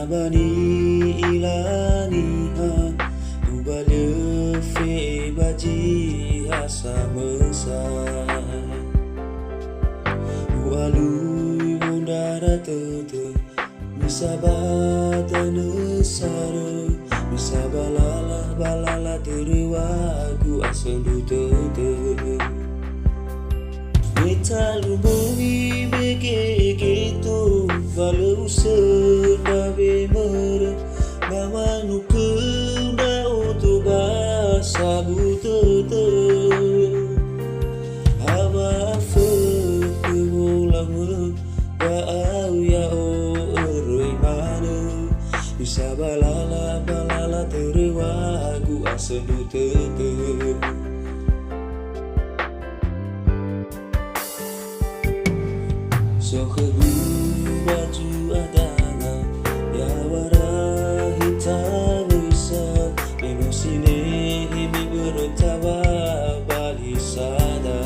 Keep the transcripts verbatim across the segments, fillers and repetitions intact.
Ba ni'ila niha, ubalö fe'e ba zi ha samösa. U'alui wondrara tödö, misa ba danö sarö, misa ba lala, ba lala töröŵa'agu asöndru tödö. Me talu mböni mege geto, wa lö usöndra wemörö, ba manukö ndra'odo ba sabu tödö. Hawa afökhö wolamö, wa'au ya'o öröi manö. Bisa ba lala, ba lala töröŵa'agu asöndru tödö. So khögu ba zu'adana, ya'wara hita wösa, me no sinehe me börö tawa balisada.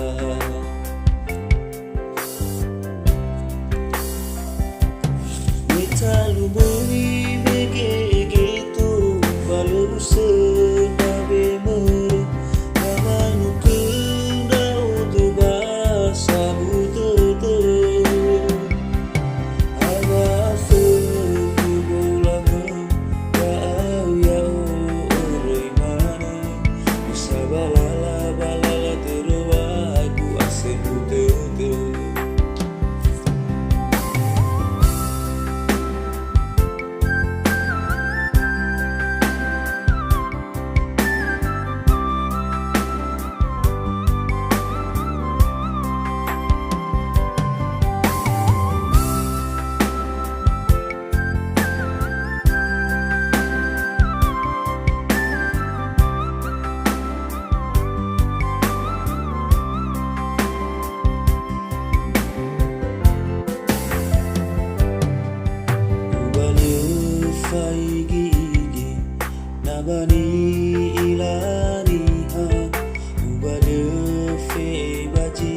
Me talu mböni mege geto, wa lö usöndra wemörö, ba manukö ndra'odo ba sabu tödö. Hawa afökhö wolamö, wa'au ya'o öröi manö. Bisa ba lala, ba lala töröŵa'agu asöndru tödö. Ubalö faigi-igi, na ba ni'ila niha, ubalö fe'e ba zi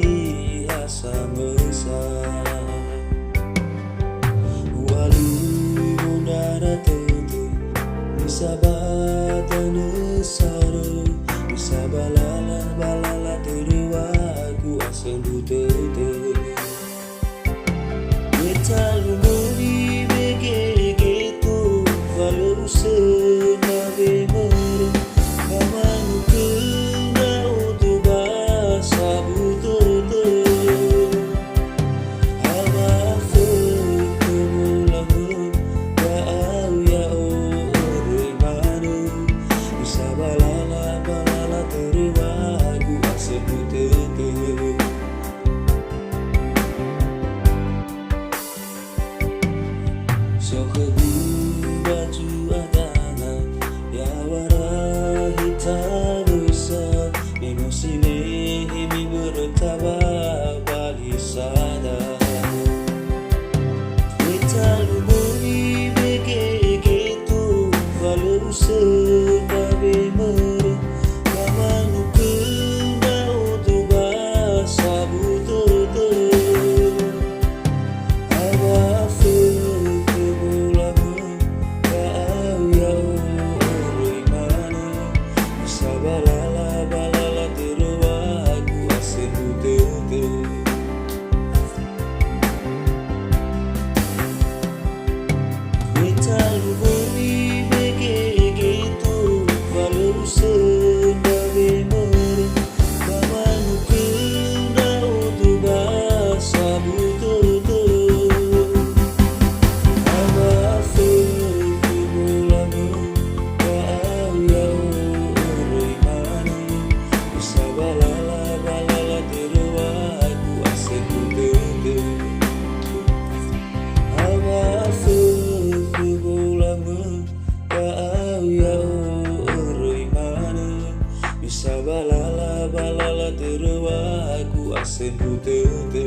ha samösa. U'alui wondrara tödö, misa ba danö sarö, misa ba lala, ba lala töröŵa'agu asöndru tödö. Me talu mböni mege geto, wa lö usöndra wemörö, ba manukö ndra'odo ba sabu tödö. Hawa afökhö wolamö, wa'au ya'o öröi manö. Bisa ba lala, ba lala töröŵa'agu asöndru tödö. So khögu ba zu'adana, ya'wara hita wösa, me no sinehe me börö tawa balisada. Me talu mböni mege geto, wa lö usöndra wemörö, ba manukö ndra'odo ba sabu tödö. Hawa afökhö wolamö, wa'au ya'o öröi manö. Bisa ba lala, ba lala töröŵa'agu asöndru tödö. Me talu mböni mege geto, wa lö usöndra wemörö, ba manukö ndra'odo ba sabu tödö. Hawa afökhö wolamö, wa'au ya'o öröi manö. Bisa ba lala, ba lala töröŵa'agu asöndru tödö. Hawa afökhö wolamö, wa'au ya'o öröi manö. Bisa ba lala, ba lala töröŵa'agu asöndru tödö.